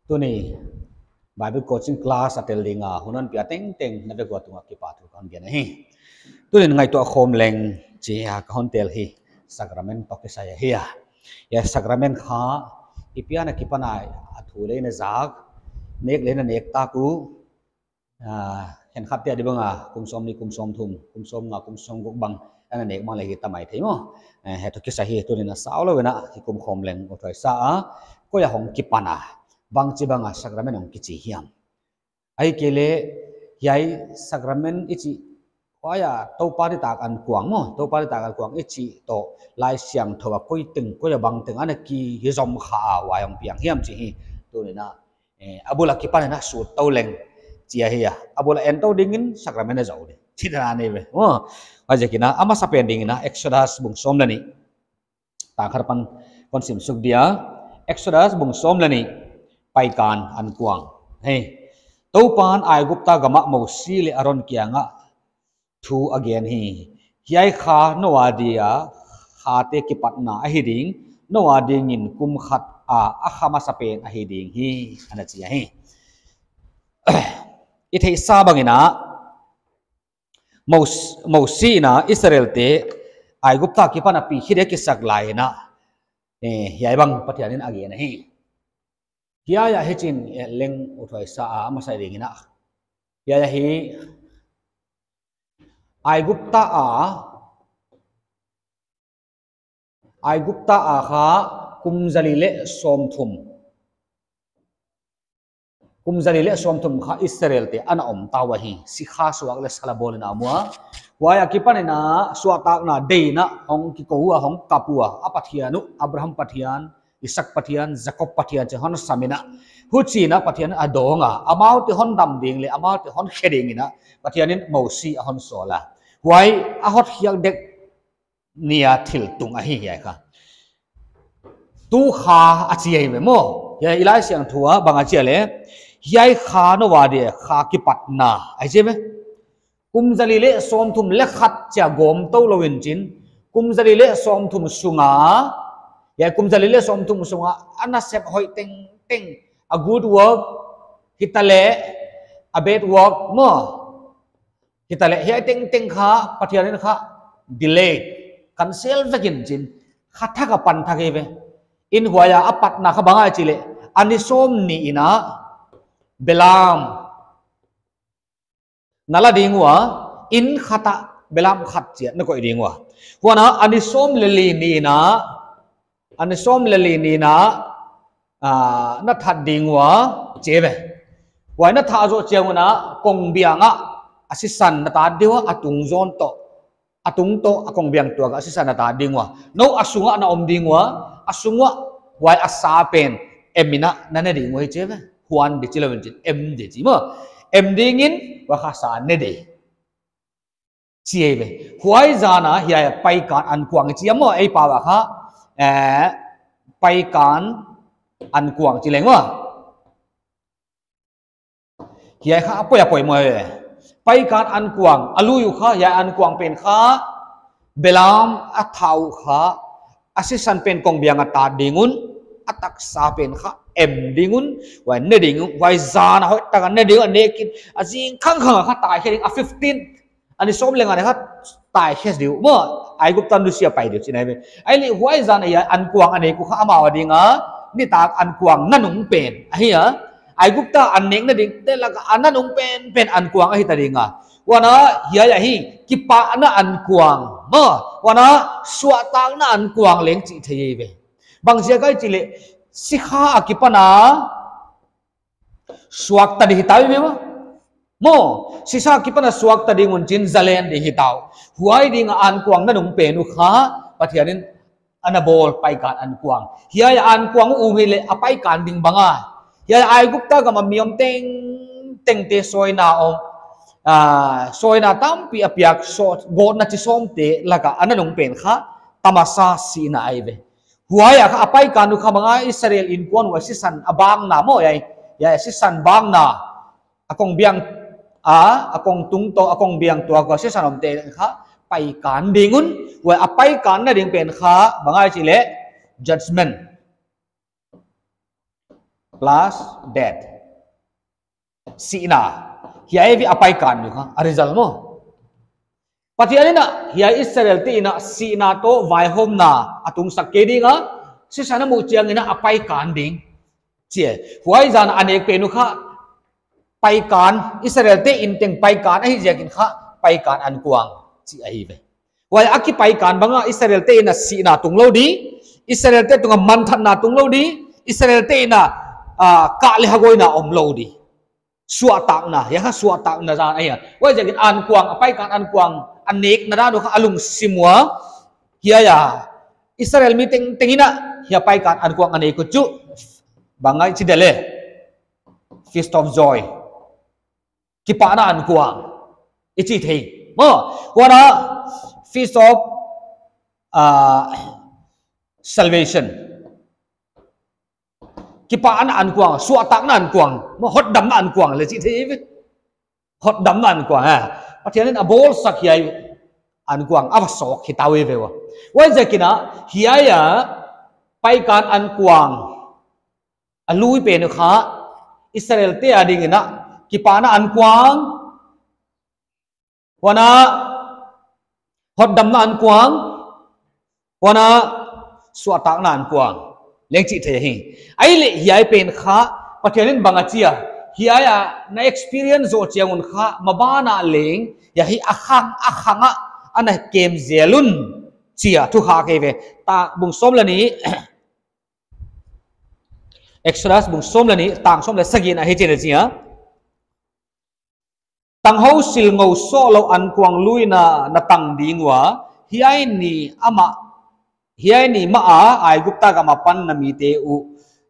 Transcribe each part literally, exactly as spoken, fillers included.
Tuni Bible coaching class a tel ding a hun hon pia tengteng na vek ua tungah kipahthu ka hon gen ahi. Tuni ngaihtuah khawm leng chih a ka hon tel hi sacrament toh kisai ahi a. Hiai sacrament kha i pian a kipan a thu leng na zak, nek leng na nek tak uh, ah, khenkhatte a di bang a kum sawmnih, kum sawmthum, kum sawmnga, kum sawmguk bang ana nek mang leng hi ta maithei maw. Eh, hiai toh kisai hi tuni a sau lou in a i kum khawm leng uthuai sa a, koi a hong kipan a, bangchi bang a sacrament hong kichi hiam. Ahihkeileh hiai sacrament i chih, huai a Toupa nitak ankuang maw, Toupa nitak ankuang i chih toh Laisiangthou a koi teng, koi a bang teng ana kizom kha a huai hong piang hiam chih hi tuni a, eh, a bul a kipan in a sut tou leng chih ahi a. A bul a en tou ding in sacrament a zou ding chih dan ahi ve. Oh, huaiziakin a, a masapen ding in a Exodus bung sawm leh nih, tang khat apan kon sim suk dia. Exodus bung sawm leh nih, Paikan ankuang. Hei. Toupan Aigupta gam ah Mosi leh Aron kiangah thu a gen hi. Hiai kha nou a dia khate kipatna ahi ding, nou a dingin kum khat a a kha masapen ahi ding hi, ana chi ahi. I theihsa bang in a, Mos-, Mosi in a Israelte Aigupta akipan a pi khit a kisak lai in a, eh, hiai bang Pathian in a gen ahi. Hiai a hichi'n, eh, leng uthuai sa a, a masa ding in a. Hiai a hi Aigupta a, Aigupta a kha kum zali leh sawmthum. Kum zali leh sawmthum kha Israelte ana om ta ua hi, sikha suak leh sala bawl in a om ua. Huai akipan in a suahtakna deihna hong kikou ua, hong kap ua, a Pathian uh, Abraham Pathian, Isak Pathian, Jakob Pathian chih hon sam in a. Huchiin a Pathian a dawng a, amaute hon dam ding leh amaute hon khe ding in a Pathian in Mosi a hon sawl a. Huai a hotkhiak dek ni a thil tung ahi hiai kha. Tu kha a chi ahi ve maw. Hiai i Laisiangthou a bang a chi a leh, hiai kha nou a dia kha kipatna ahi chi ve. Kum zali leh sawmthum leh khat chia gawm tou lou in chin, kum zali leh sawmthum sung a, hiai kum zali leh sawmthum sung a ana sep hoih tengteng, a good work hitaleh a bad work maw, hitaleh hiai tengteng kha Pathian in kha delay, cancel vek in chin, kha thak a pan thak hi ve. In huai a a patna kha bang ahia chih leh, a ni sawmnih in a belam na la ding ua, in khat ah belam khat chia na koih ding ua. Huan a, a ni sawm leh li ni in a, a ni sawm leh li ni in a, ah, na that ding ua, chi ve. Huai na that zoh chiang un a, kongbiang ah a sisan na tat ding ua, a tung zawn toh, a tung toh a kongbiang tuak ah a sisan na tat ding ua. Nou a sung ah na om ding ua, a sung uah huai a sa pen em in a na ne ding ua hi chi ve. Huan di chi lou in chin, em di chi maw. Em ding in, huai kha sa ne di, chi ahi ve. Huai zan a hiai Paikan ankuang chi a maw, ei pau a kha, eh, Paikan ankuang chi leng maw. Hiai kha a poi a poi maw e. Paikan ankuang, a lui uh kha, hiai ankuang pen kha, belam a that uh kha, a sisan pen kongbiang a tat ding un, a taksa pen kha em ding un, huai ne ding un, huai zan a hoihtak a ne ding un, a nek in, a zing khangkhang a kha taikhia ding, a fifteen, a ni sawm leh nga ni kha taikhia ding uh maw, Aigupta nusia pai ding uh chihna ahi ve. Ahihleh huai zan a hiai ankuang a nek uh kha amau a ding a nitak ankuang nanung pen ahi a. Aigupta an nekna dingte lak a nanung penpen ankuang ahi ta ding a. Huan a hiai a hi kipahna ankuang maw, huan a suahtakna ankuang leng chih theih ahi ve. Bangziak ahia chih leh, sikha akipan a suakta di hi ta ve maw. Maw, sikha akipan a suakta ding un chin zalen di hi ta uh. Huai ding a ankuang nanung pen uh kha Pathian in ana bawl Paikan ankuang. Hiai ankuang uh um hileh a Paikan ding bang a, hiai Aigupta gam a mi om tengtengte sawina om, ah, sawina tampi a piak, so, gawtna chi sawmte lak a a nanung pen kha tamasa sihna ahi ve. Huai a kha a Paikan uh kha bang a, Israel inkuan uh a sisan a bangna maw, hiai, hiai sisan bangna, a kongbiang, a, a kongtung toh, a kongbiang tuak uh a sisan omte kha Paikan ding un, huai a Paikanna ding pen kha bang ahia chih leh judgment. plus death. Sihna. Hiai ve a paikan uh kha, a result maw. Pathian in a, hiai Israelte in a sihna toh vaihawmna a tungsak kei ding a, sisan a muh chiangin a paikan ding. Chi e. Huai zan a nek pen uh kha, paikan, Israelte in teng paikan ahi ziakin kha, paikan ankuang chi ahi ve. Huai a kipaikan bang a Israelte in a sihna tung lou di, Israelte tung a manthatna tung lou di, Israelte in a, ah, kah leh hagoina om lou di. Suahtakna, hiai kha suahtakna zan ahi a. Huaiziakin ankuang, a paikan ankuang, a nekna dan uh kha a lungsim ua. Hiai a, Israel mi tengteng in a, hiai paikan ankuang a nek uh chu. Bang a i chi dia leh. Feast of joy. Kipahna ankuang. I chi thei. Maw, huan a, Feast of, ah, salvation. Kipahna ankuang, suahtakna ankuang, maw hotdamna ankuang leh chi thei ve. Hotdamna ankuang, ha. Pathian in a bawlsak hiai ankuang, a va sawk hi ta uh ve ua. Huaiziakin a, hiai a, paikan ankuang. A lui pen uh kha, Israelte adingin a, kipahna ankuang. Huan a, hotdamna ankuang, huan a, suahtakna ankuang. Leng chi thei hi. Ahihleh hiai pen kha, Pathian in bang a chi a. Hiai a na experience zoh chiang un kha, maban a leng, hiai hi a khang, a khang a, ana kem zel un chi a, thu kha kei ve. Ta bung sawm leh nih, Exodus bung sawm leh nih, tang sawm leh sagihna hichi'n a chi a. Tanghou silngou sohlou ankuang lui na, na tang ding ua, hiai ni amah, hiai ni mah a Aigupta gam apan na mite uh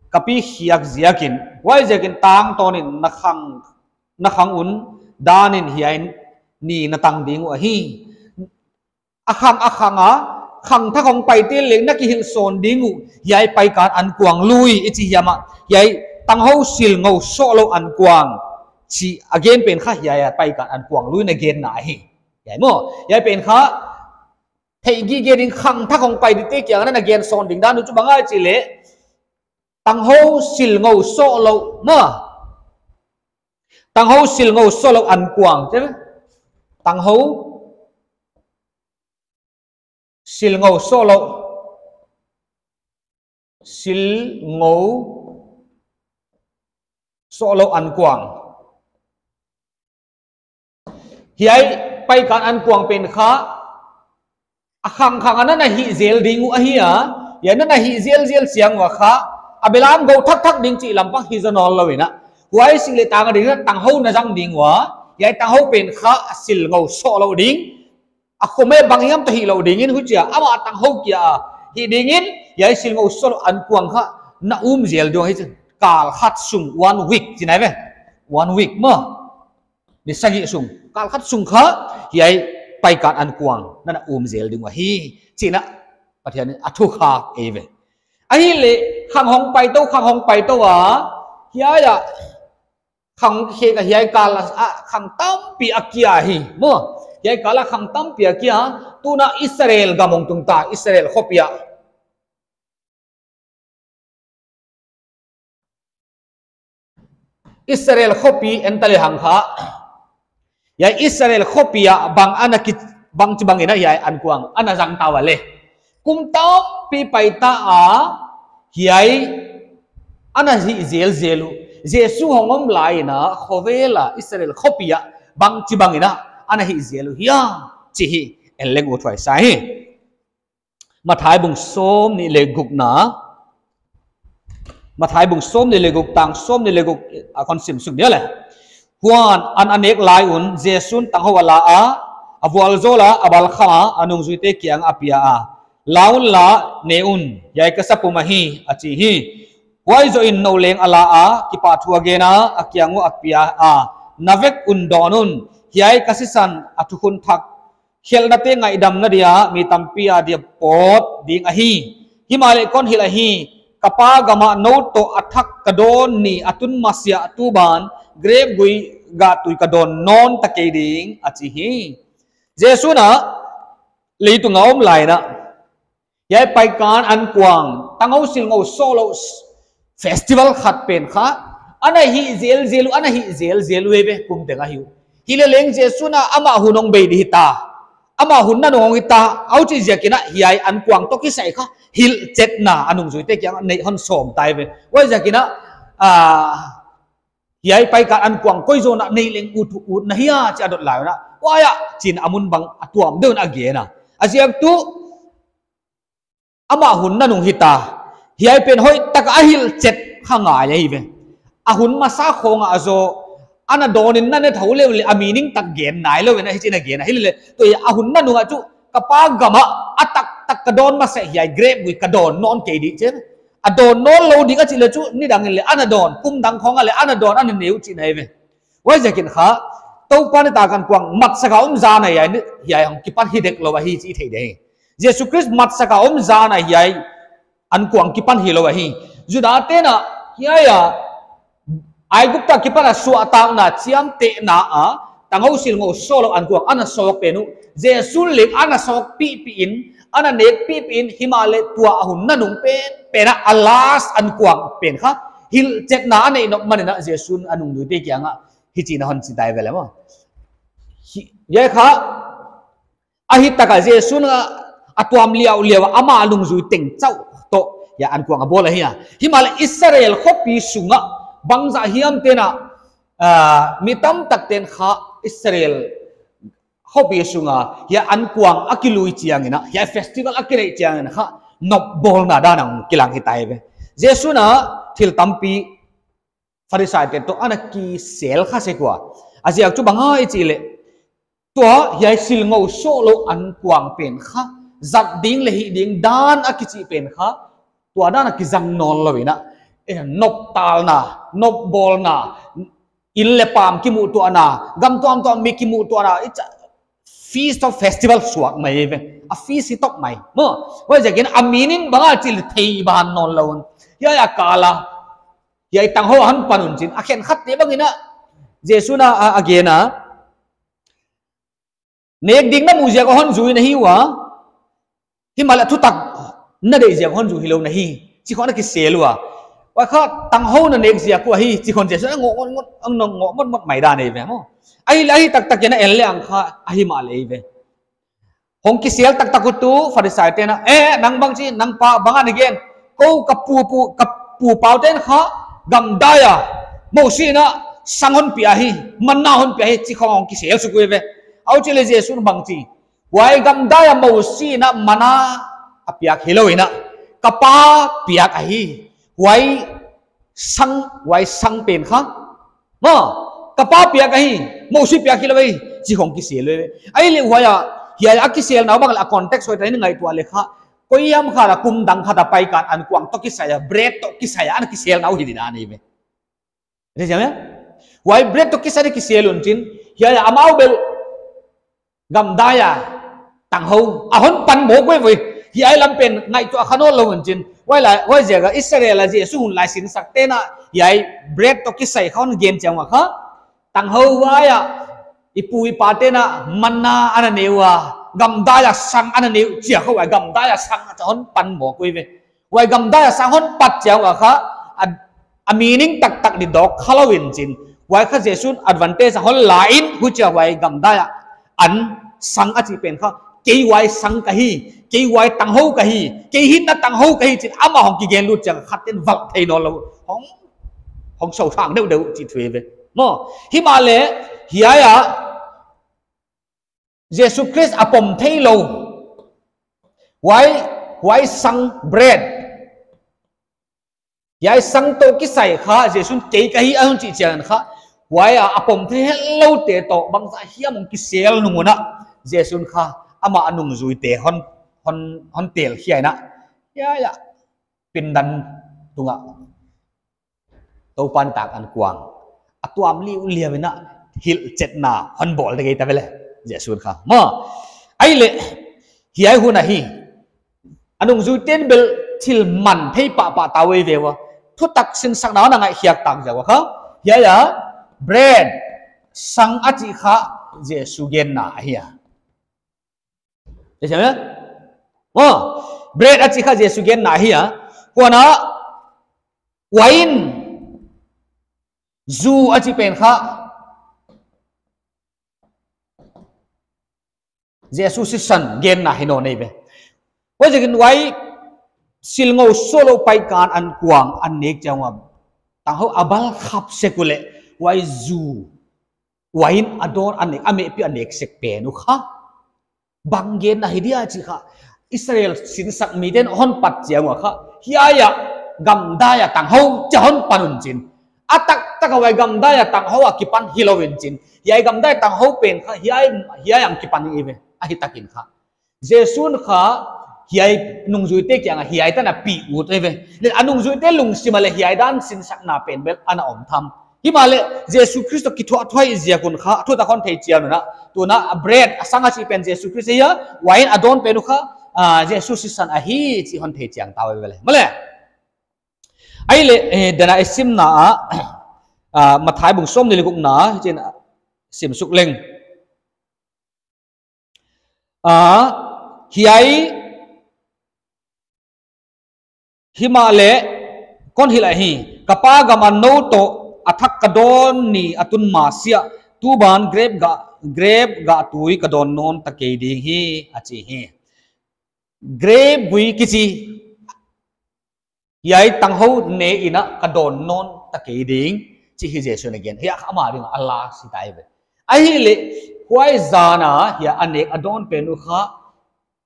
ka pi khiak ziakin, huaiziakin tangtawn in na khang, na khang un dan in hiai ni na tang ding uh ahi. A khang, a khang a, khangthak hong paite leng na kihilh sawn ding uh, hiai paikan ankuang lui i chi hiam a, hiai tanghou silngou sohlou ankuang chi a gen pen kha hiai a paikan ankuang lui na genna ahi. Hiai maw, hiai pen kha, theih gige ding khangthak hong paite kiang a na gen sawn ding dan uh chu bang ahia chi leh, tanghou silngou sohlou, maw. Tanghou silngou sohlou ankuang, che. Tanghou silngou sohlou. Silngou sohlou ankuang. Hiai paikan ankuang pen kha, a khangkhang a na na hih zel ding uh ahi a, hiai na na hih zelzel chiang ua kha, a belam gou thakthak ding chih lam pang hi zaw nawnlou in a. Huai sing leh tang a ding in a tanghou na zang ding ua, hiai tanghou pen kha a silngou sohlou ding, a khum e bang hiam toh hih lou ding in huchia, amah tanghou kia a hih ding in, hiai silngou sohlou ankuang kha na um zel ding uh ahi chi. Kal khat sung, one week, chi nai ve. One week maw. Ni sagih sung, kal khat sung kha, hiai paikan ankuang na na um zel ding uh ahi, chi'n a Pathian in a thukhak ei ve. Ahihleh, khang hong pai tou, khang hong pai tou a, hiai a, khang khe ka hiai kal a, a, khang tampi a kia hi, maw. Hiai kal a khang tampi a kia, tu'n a Israel gam hong tung ta, Israel khopi a. Israel khopi en ta lehang kha. Hiai Israel khopi a bang ana ki, bangchibang in a hiai ankuang ana zang ta ua leh. Kum tampi pai ta a hiai ana hih zelzel uh. Jesu hong om lai in a khovel a Israel khopi a bangchibang in a ana hih zel uh hiam chi hi en leng uthuai sa hi. Matthai bung sawmnih leh gukna. Matthai bung sawmnih leh guk, tang sawmnih leh guk a kon sim suk dia leh. Huan an a nek lai un, Jesu'n tanghou a la a, a vualzawl a, a balkham a, a nungzuite kiang a pia a. La unla, ne un, hiai ka sapum ahi, a chi hi. Huai zoh in nou leng a la a, kipahthu a gen a, a kiang uah a pia a. Na vek un dawn un, hiai ka sisan a thukhun thak khelhnate ngaihdamna dia mi tampi a dia pawt ding ahi. Himahleh kon hilh ahi, ka Pa gam ah nou toh a thak ka dawn ni a tun masiah tuban grep gui gahtui ka dawn nawn ta kei ding, a chi hi. Jesu'n a leitung a om lai in a, hiai paikan ankuang, tanghou silngou sohlou, festival khat pen kha, ana hih zelzel uh, ana hih zelzel uh eive kum teng ahi uh. Hileleng Jesu'n amah hun hong bei di hita, amah hun nanung hong hita, huchi ziakin hiai ankuang toh kisai kha hilhchetna a nungzuite kiangah neih hon sawm ta eive. Huaiziakin, ah, hiai paikat ankuang koi zaw in neih leng ut, ut na hia chi a dot lai un, huai ah chi'n a mun bang a tuam deuh in a gen a. A ziak tuh, amah hun nanung hita, hiai pen hoihtak a hilhchet kha ngai ahi ve. A hun masa khawng ah zaw, ana dawn in na ne thou leh uleh a meaning tak gen nailou in hichi'n a gen a. Hileleh, tua a hun nanung ah chu ka Pa gam ah a taktak ka dawn masa hiai grep gui ka dawn nawn kei di chi. A dawn nawnlou ding a chih leh chu nidang in leng ana dawn, kum dang khawng ah leng ana dawn, ana ne uh chihna eive. Huaiziakin kha, Toupa nitak ankuang matsak a om zan a hiai, hiai hong kipan hi dek lou ahi chih i thei ding hi. Jesu Khrist matsak a om zan a hiai ankuang kipan hilou ahi. Judate'n hiai a Aigupta akipan a suahtakna chiamtehna a tanghou silngou sawtlou ankuang ana sawk pen uh, Jesu'n leng ana sawk pihpih in, ana nek pihpih in, himahleh tua a hun nanung pen, pen a last ankuang pen kha hilhchetna a neih nop manin Jesu'n a nungzuite kiangah hichi'n a hon chi ta eive leh maw. Hi, hiai kha, ahitak a Jesu'n a tuam liauliau a ama nungzui teng chauh toh hiai ankuang a bawl ahi a. Himahleh Israel khopi sung ah bangzah hiamte'n, ah, mi tamtakte'n kha Israel khopi sung ah hiai ankuang a kilui chiangin, hiai festival a kineih chiangin kha nopbawlna dan a hong kilang hita eive. Jesu'n thil tampi Pharisaite toh ana kisel kha sek ua. A ziak chu bang ahia i chih leh, tua hiai silngou sawtlou ankuang pen kha, zat ding leh hih ding dan a kichih pen kha, tua dan a kizang nawnlou in, eh, noptalna, nopbawlna, inn leh pam kimuhtuahna, gam tuamtuam mi kimuhtuahna, it's a feast of festival suak mai eive. A feast hi tawk mai. Maw, huaiziakin a meaning bang ahia chih leh thei ban nawnlou un. Hiai a kal a, hiai tanghou a hon pan un chi'n, a khenkhatte bangin Jesu'n a, a, a gen a, nek ding na muh ziak a hon zui na hi ua, himahleh thutak na deih ziak a hon zui hilou na hi, chi khawng a kisel ua. Huai kha tanghou na nek ziak uh ahi, chi khawng Jesu'n a ngoh, ngoh, ngoh, a ngoh motmot mai dan eive maw. Ahihleh ahi taktak in en leng kha, ahi mah leh eive. Hong kisel taktak uh tuh Pharisaite'n, eh, nang bangchi, nang pa bang a na gen. Kou ka pu pu, ka pu pau te'n kha gamdai a Mosi in sang hon pia hi, manna hon pia hi, chi khawng hong kisel suk uh eive. Huchi leh Jesu'n bangchi, huai gamdai a Mosi in manna a piak hilou in, ka Pa piak ahi. Huai sang, huai sang pen kha, maw, ka Pa piak ahi, Mosi piak hilou ahi, chi khawng kisel uh eive. Ahihleh huai a, hiai a kiselna uh bang leh a context hoihtak in ngaihtuah leh kha, koi hiam khat a kum dang khat a paikat ankuang toh kisai a, bread toh kisai a, ana kiselna uh hi di dan eive. Huai bread toh kisai a kisel un chi'n, hiai a amau bel gamdai a tanghou a hon pan mawk uh eive. Hiai lam pen ngaihtuah kha nawnlou un chi'n. Huai leh, huaiziak a Israel a Jesu hun lai sinsakte'n hiai bread toh kisai kha hon gen chiang ua kha, tanghou huai a i pu i pate'n manna ana ne ua, gamdai a sang ana ne uh chia kha huai gamdai a sang a cha hon pan mawk uh eive. Huai gamdai a sang hon pat chiang ua kha, a, a meaning taktak di dawk khalou in chi'n. Huai kha Jesu'n advantage a hon la in, huchia huai gamdai a an sang a chih pen kha, kei huai sang ka hi, kei huai tanghou ka hi, kei hinna tanghou ka hi chi'n amah hong kigen lut chiang khatte'n valh thei nawnlou. Hong, hong sosang deuhdeuh chih thu eive. Maw, himahleh, hiai a, Jesu Khrist a pom theilou. Huai, huai sang bread. Hiai sang toh kisai kha, Jesu'n kei ka hi a hon chih chiangin kha. Huai a, a pom thei hetloute toh, bangzah hiam hong kisel nung un, Jesu'n kha, amah a nungzuite hon, hon, hon tel khia in. Hiai a, pindan tung a. Toupa nitak ankuang a tuam liauliau in hilhchetna hon bawl dek ei ta ve leh. Jesu'n kha. Maw. Ahihleh, hiai hun ahi. A nungzuite'n bel thil man thei pahpah ta uh eive ua. Thutak sinsakna hon ngaihkhiak tak ziak ua kha. Hiai a bread sang a chih kha Jesu genna ahi a. Maw, bread a chih kha Jesu genna ahi a. Huan a, Uain zu a chih pen kha Jesu sisan genna hi nawn ei ve. Huaiziakin huai silngou suahlou paikan ankuang a nek chiang ua, tanghou a bal khap sek uleh huai zu, uain a dawn a nek, a mehpih a nek sek pen uh kha bang genna hi dia chih kha Israel sinsak miten hon pat chiang ua kha, hiai a gamdai a tanghou chia hon pan un chin. A taktak a huai gamdai a tanghou a kipan hilou in chin, hiai gamdai tanghou pen kha hiai, hiai a kipan ei ve. Ahitakin kha Jesu'n kha hiai nungzuite kiangah hiai tan a pi ut ei ve. Leh a nungzuite lungsim ah leh hiai dan sinsakna pen bel ana om tham. Himahleh Jesu Khrist kithuah thuai ziak un kha thu tak hon thei chian un a, tuna a bread a sang a chih pen Jesu Khrist ahi a, uain a dawn pen uh kha, ah, Jesu sisan ahi chih hon thei chian ta uh ei ve leh. Mahleh, ahihleh, eh, dana i simna ah, ah, Matthai bung sawmnih leh gukna, chin sim suk leng. Ah, hiai, himahleh kon hilh ahi, ka Pa gam ah nou toh a thak ka dawn ni a tun masiah, tuban grep gah, grep gah tui ka dawn nawn ta kei ding hi, a chi hi. Grep gui kichi hiai tanghou ne in a ka dawn nawn ta kei ding, chih hi Jesu'n a gen. Hiai kha ama ding a last hi ta ei ve. Ahihleh, huai zan a hiai a nek a dawn pen uh kha,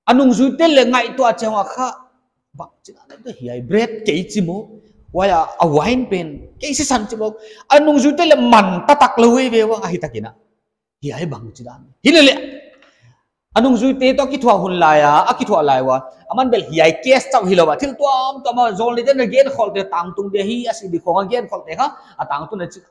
a nungzuite leh ngaihtuah chiang ua kha, bang chih dan a hiai bread kei chi maw, huai a, a uain pen kei sisan chi maw, a nungzuite leh man taktak lou ei ve ua ahitakin a. Hiai bang chih dan. Hileleh, a nungzuite toh kithuah hun lai a, a kithuah lai ua, aman bel hiai case chauh hilou a, thil tuamtuam a zawlneite'n a gen kholte tangtung dia hi, a si di khong a gen kholte kha, a tangtun a chih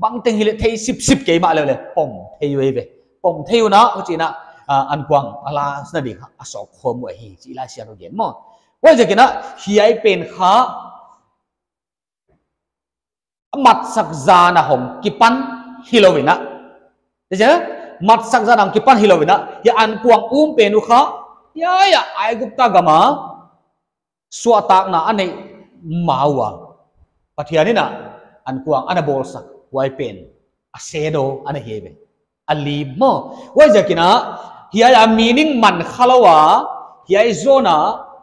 bangteng hileh thei sipsip kei mahleh leh pom thei uh ei ve. Pom thei un a, huchi'n a, ah, ankuang a last na di kha a sawk khawm uh ahi chih Laisiangthou gen maw. Huaiziakin a, hiai pen kha a matsak zan a hong kipan hilou in a. Te chia, matsak zan a hong kipan hilou in a. Hiai ankuang um pen uh kha, hiai a Aigupta gam a suahtakna a neih ma ua, Pathian in a ankuang ana bawlsak, huai pen a shadow ana hi ve. A lim maw. Huaiziakin a, hiai a meaning man khalou a, hiai zan a,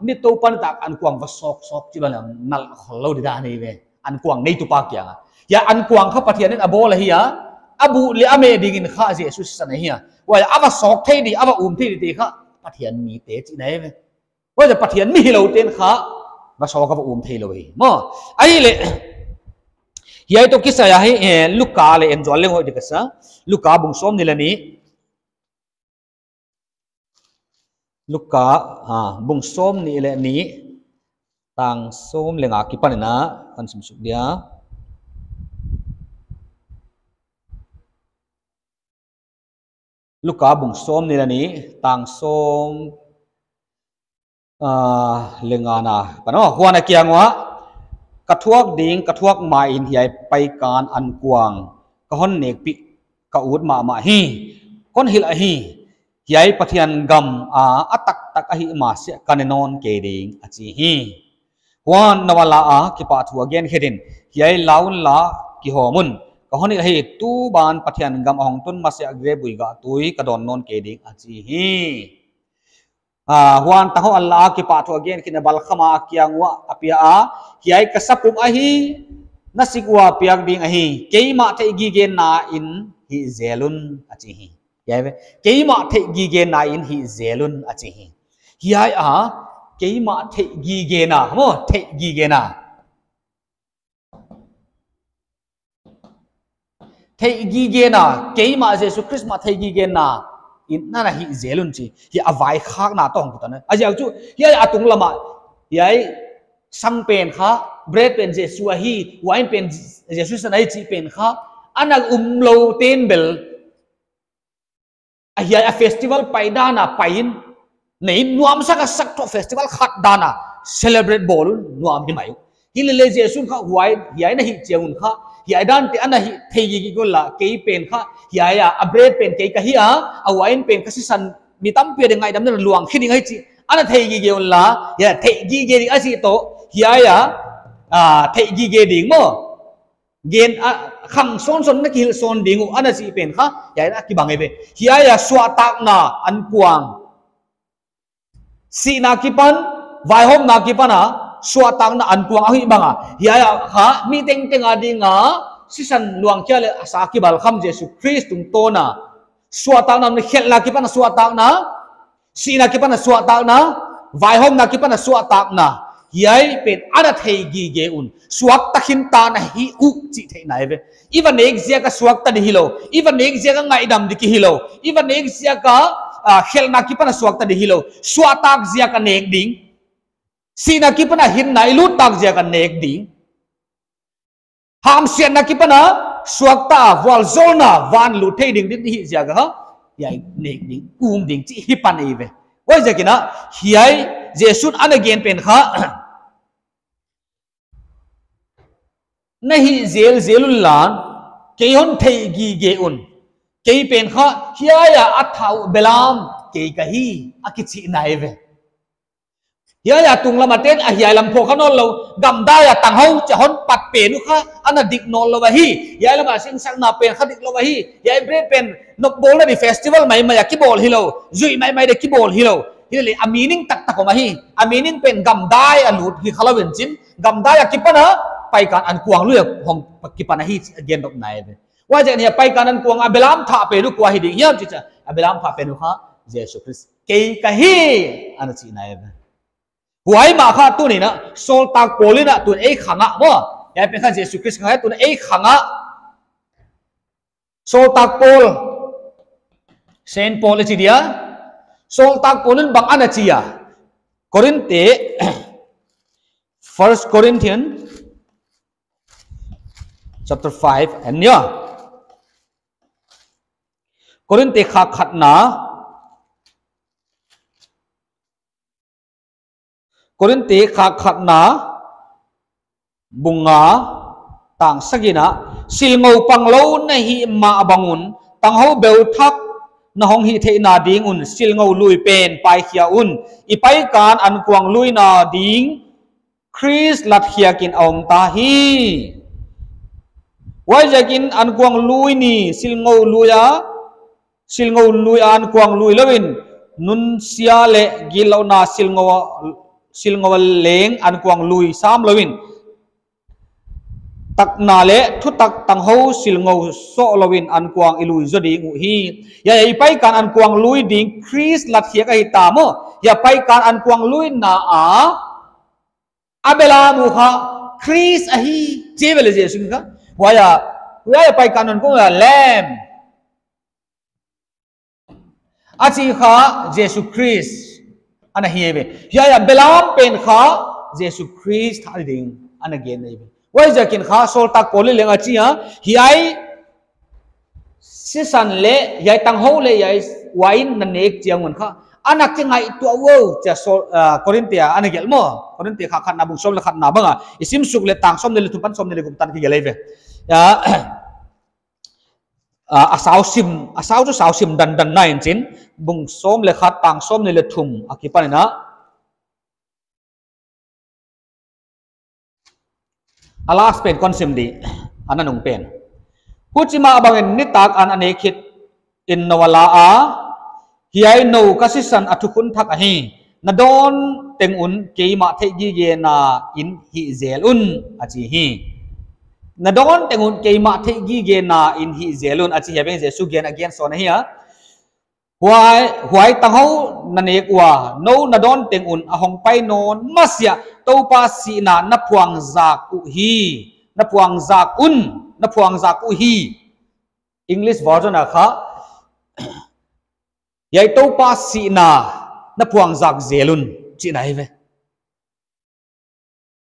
ni Toupa nitak ankuang va sawksawk chih bang leng nalh khollou di dan ei ve. Ankuang neitupa kiang a. Hiai ankuang kha Pathian in a bawl ahi a, a buh leh a meh dingin kha Jesu sisan ahi a. Huai a va sawk thei di, a va um thei dite kha Pathian mite chihna ei ve. Huaiziak Pathian mi hiloute'n kha va sawk a va um theilou hi maw. Ahihleh, hiai toh kisai ahi, eh, Luka leh en zual leng hoih di ka sa. Luka bung sawmnih leh nih. Luka, ah, bung sawmnih leh nih, tang sawm leh nga kipan in a, kon sim suk dia. Luka bung sawmnih leh nih, tang sawm, ah, leh nga na. Pano, huan a kiang ua, ka thuak ding, ka thuak ma in hiai paikan ankuang ka hon nekpih ka ut mahmah hi. Kon hilh ahi, hiai Pathian gam a, a taktak ahih masiah ka ne nawn kei ding, a chi hi. Huan Noa la a kipahthu a gen khetin, hiai la unla kihawm un. Ka hon hilh ahi, tuban Pathian gam a hong tun masiah grep gui gah tui ka dawn nawn kei ding, a chi hi. Ah, huan tanghou an la a kipahthu a gen khetin a balkham a kiang ua a pia a, hiai ka sapum ahi, na sik ua piak ding ahi, keimah theihgigena in hih zel un, a chi hi. Hiai ve, keimah theihgigena in hih zel un, a chi hi. Hiai a, keimah theihgigena, maw, theihgigena. Theihgigena, keimah Jesu Khrist mah theihgigena in na na hih zel un chi. Hiai a vaikhakna toh hong kiton. A ziak chu, hiai a tunglam a, hiai sang pen kha, bread pen Jesu ahi, wine pen Jesu sisan ahi chih pen kha, ana umloute'n bel a hiai a festival pai dan a pai in, neih nuamsak a sak toh festival khat dan a celebrate bawl un nuam hi mai uh. Hileleh Jesu'n kha huai, hiai na hih chiang un kha, hiai dante ana hih theigige un la, kei pen kha, hiai a, a bread pen kei ka hi a, a wine pen ka sisan, mi tampi a ding ngaihdamna luang khe ding ahi chih ana theigige un la, hiai theihgige ding a chih toh, hiai a, ah, theih gige ding maw. Gen, ah, khang sawnsawn na kihilh sawn ding uh, ana chih pen kha, hiai a kibang eive. Hiai a suahtakna ankuang. Sihna kipan, vaihawmna kipan a, suahtakna ankuang ahih bang a. Hiai a kha, mi tengteng a ding a, sisan luangkhia leh a sa kibalkham Jesu Khrist tungtawn a. Suahtakna, khelhna kipan a suahtakna, sihna kipan a suahtakna, vaihawmna kipan a suahtakna. Hiai pen ana thei gige un. Suakta khin ta na hi uh chih theihna eive. I va nek ziak a suakta di hilou. I va nek ziak a ngaihdam di ki hilou. I va nek ziak a, ah, khelhna kipan a suakta di hilou. Suahtak ziak a nek ding. Sihna kipan a hinna i luttak ziak a nek ding. Hamsiatna kipan a suakta a vualzawlna van lut thei ding di hi ziak a kha. Hiai nek ding, um ding chih hi pan eive. Huaiziakin a, hiai Jesu'n ana gen pen kha. Na hih zelzel unla, kei hon theih gige un. Kei pen kha, hiai a a thau belam, kei ka hi, a kichihna eive. Hiai a tunglam a ten, a hiai lam pho kha nawnlou, gamdai a tanghou, chia hon pat pen uh kha, ana dik nawnlou ahi. Hiai lam a sinsakna pen kha diklou ahi. Hiai bre pen, nopbawlna di festival maimai a kibawl hilou, zuih maimai di kibawl hilou. Hilele, a meaning taktak om ahi. A meaning pen gamdai a lut hi khalou in chin. Gamdai a kipan a, paikan ankuang lui a hong kipan ahi, gen dop nai ve. Huaiziakin hiai paikan ankuang a belam thah pen uh kua hi ding hiam chih chia. A belam thah pen uh kha, Jesu Khrist. Kei ka hi, ana chihna eive. Huai mah kha tuni'n a, sawltak Paul in a tun ei khang a maw. Hiai pen kha Jesu Khrist kha tun ei khang a. Sawltak Paul, Saint Paul i chi dia, sawltak Paul in bang ana chi a. Korinte, First Corinthians chapter five, and yeah. Korinte khak khatna, Korinte khak khatna, bung nga, tang sagihna, silngou panglou na hih mah bang un, tanghou beu thak na hong hih theihna ding un, silngou lui pen paikhia un, i paikan ankuang luina ding, Khrist latkhiak in a om ta hi. Huaiziakin ankuang lui ni, silngou lui a, silngou lui a ankuang lui lou in, nunsia leh gillouhna silngou, silngou leng ankuang lui sam lou in, takna leh thutak tanghou silngou soh lou in ankuang i lui zaw ding uh hi. Hiai, hiai paikan ankuang lui ding Khrist latkhiak ahi ta maw. Hiai paikan ankuang luina a, a belam uh kha Khrist ahi, chi ve le Jesu kha. Huai a, huai a paikan ankuang a Lamb. A chih kha Jesu Khrist ana hi ve. Hiai a belam pen kha Jesu Khrist thah ding ana gen ve. Huaiziakin kha sawltak Paul in leng a chi a, hiai sisan leh, hiai tanghou leh, hiai uain na nek chiang un kha, ana kingaihtuah uh, chia Saul, ah, Korinte a ana gelh maw. Korinte khak khatna bung sawm leh khatna bang a, i sim suk leh tang sawmnih leh thum apan sawmnih leh guk tan kigelh ve. Ah, ah, a sau sim, a sau chu sau sim dandan na in chin, bung sawm leh khat tang sawmnih leh thum a kipan in a. A last pen kon sim di, a nanung pen. Huchi mah bangin nitak an a nek khit in nou a la a, hiai nou ka sisan a thukhun thak ahi, na dawn teng un keimah theihgigena in hih zel un, a chi hi. Na dawn teng un keimah theihgigena in hih zel un, a chi hi. Hiai pen Jesu gen a gen sawn ahi a. Huai, huai tanghou na nek ua, nou na dawn teng un a hong pai nawn masiah, Toupa sihna na phuangzak uhi, na phuangzak un, na phuangzak uhi. English version a kha, hiai Toupa sihna na phuangzak zel un, chihna hi ve.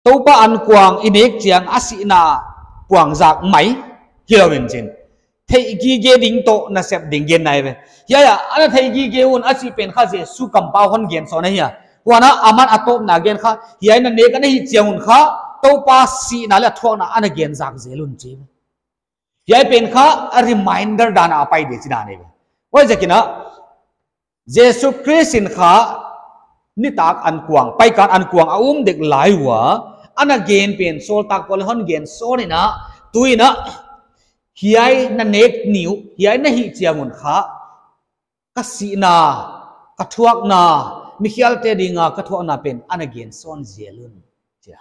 Toupa ankuang i nek chiang a sihna puangzak mai hilou in chin, theihgige ding toh nasep ding genna hi ve. Hiai a, ana theihgige un a chih pen kha Jesu kampau hon gen sawn ahi a. Huan a, aman a tawpna gen kha, hiai na nek ana hih chiang un kha, Toupa sihna leh a thuakna ana gen zak zel un chi. Hiai pen kha a reminder dan a pai di chihna hi ve. Huaiziakin a, Jesu Khrist in kha nitak ankuang, paikan ankuang a um dek lai ua, Ana gen pen, sawltak Paul in hon gen sawn in a, tu in a, hiai na nek ni uh, hiai na hih chiang un kha, ka sihna, ka thuakna, mikhialte dinga ka thuakna pen ana gen sawn zel un, chi a.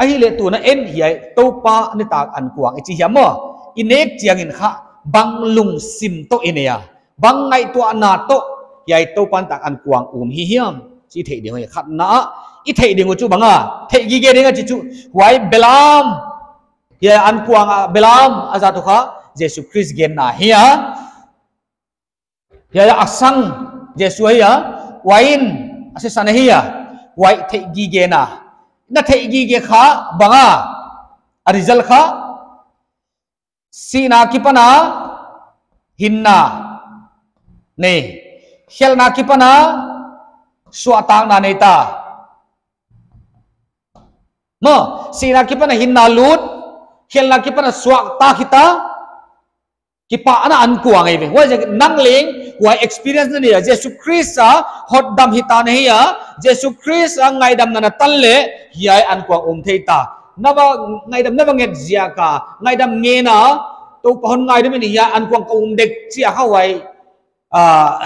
Ahihleh tuna en hiai Toupa nitak ankuang i chih hiam maw? I nek chiangin kha bang lungsim toh i nei a, bang ngaihtuahna toh hiai Toupa nitak ankuang um hi hiam chih theih ding uh hi. Khatna ah i theih ding uh chu bang a, theih gige ding a chih chu, huai belam, hiai ankuang a belam a zat uh kha Jesu Khrist genna hi a. Hiai a sang Jesu hi a, huai in a sisan hi a, huai theih gige na. Na theih gige kha bang a, a result kha, sihna akipan a hinna nei, khelhna akipan a suahtakna nei ta. Maw, sihna akipan a hinna lut, khelhna akipan a suahtak hita, kipahna ankuang ahi ve. Huaiziakin nang leng huai experience na nei a, Jesu Khrist a hotdam hita na hi a, Jesu Khrist a ngaihdamna na tan leh hiai ankuang um thei ta. Na va ngaihdam, na va nget ziak a ngaihdam ngen a, Toupa hon ngaidam in hiai ankuang ka um dek chi a kha huai, ah,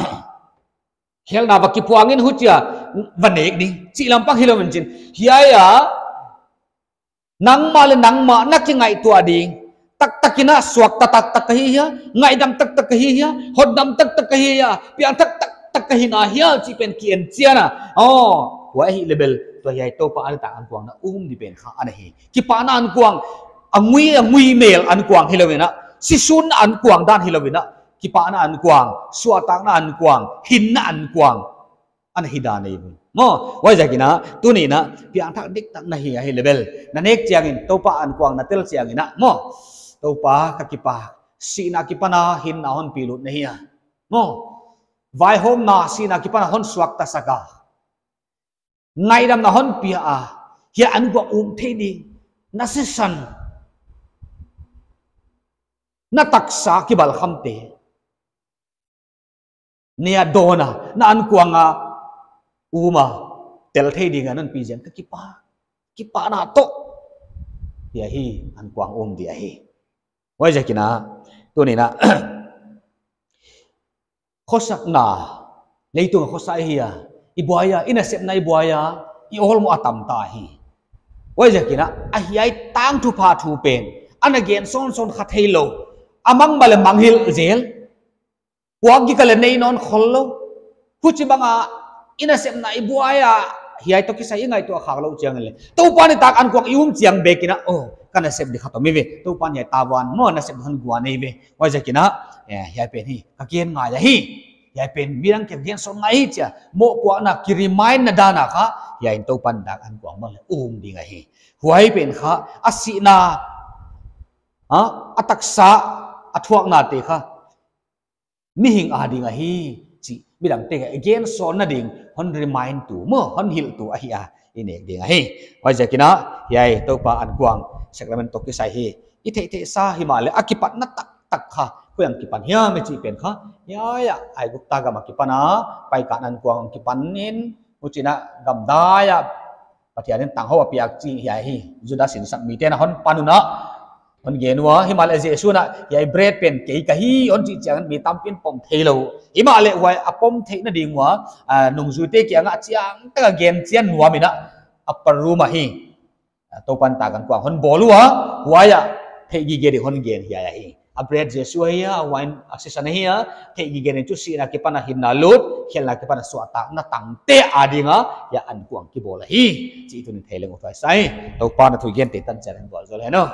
khelhna va kiphuang in huchia va nek ding chih lampang hilou in chin. Hiai a nangmah leh nangmah na kingaihtuah ding, taktak in a suakta taktak ka hi hia, ngaihdam taktak ka hi hia, hotdam taktak ka hi hia, piangthak taktak ka hi na hia chih pen ki en chian a. Aw, huai ahihleh bel tua hiai Toupa nitak ankuang na um di pen kha ana hi. Kipahna ankuang, a ngui, a ngui mel ankuang hilou in a, sisun ankuang dan hilou in a, kipahna ankuang, suahtakna ankuang, hinna ankuang ana hi dan ahi ve. Maw, huaiziakin a, tuni in a, piangthak diktak na hi ahihleh bel, na nek chiangin, Toupa ankuang na tel chiangin a, maw, Toupa ka kipak, sihna akipan a hinna hon pilut na hi a. Maw, vaihawmna sihna akipan a hon suakta sak a, ngaihdamna hon pia a, hiai ankuang um thei ding na sisan, na taksa kibalkhamte nia dawn a, na ankuang a um a, tel thei ding a non pi ziak ka kipak, kipahna toh hiai ankuang um di ahi. Huaiziakin a, tuni in a, khosakna, leitung a khosak i hi a, i buai a, i nasepna i buai a, i awlmoh a tam ta hi. Huaiziakin a, a hiai tangthupha thu pen ana gen sawnsawn kha theilou, a mang mah leh manghilh zel, puak gige leh nei nawn khollou, huchibang a i nasepna i buai a, hiai toh kisai i ngaihtuah khak louh chiang leh, Toupa nitak ankuang i um chiang bek in a, oh, ka nasep di khat om hi ve, Toupa'n hiai tavuan maw nasep di hon guan hi ve. Huaiziakin a, eh, hiai pen hi ka gen ngai ahi. Hiai pen midang kiang gen sawn ngai hi chia mohpuakna ki remind na dan a kha, hiai in Toupa nitak ankuang bang leh um ding ahi. Huai pen kha a sihna, a, a taksa, a thuaknate kha mihing ading ahi chih midangte kiang gen sawnna ding hon remind tu maw, hon hilh tu ahi a, i nek ding ahi. Huaiziakin a, hiai Toupa ankuang sacrament toh kisai hi i theihtheihsa himahleh a kipatna taktak kha koi a kipan hiam i chih pen kha, hiai a Aigupta gam akipan a, Paikatna ankuang kipan in, huchiin a gamdai a Pathian in tanghou a piak chih hiai hi. Judas in sak mite'n a hon pan un a, hon gen ua, himahleh Jesu'n a, hiai bread pen kei ka hi hon chih chiangin mi tampi'n pom theilou. Himahleh huai a pom theihna ding ua, a, nungzuite kiangah chiangtak a gen chian nuam in a, upper room ah hi, a, Toupa nitak ankuang hon bawl ua, huai ah theihgige ding hon gen hiai ahi. A bread Jesu ahi a, a wine a sisan ahi a, theihgige ding chu sihna akipan a hinna lut, khelhna akipan a suahtakna tangte ading a hiai ankuang kibawl ahi chih tuni'n thei leng uthuai sa hi. Toupa'n a thu i gente tan chiangin vualzawl hen aw.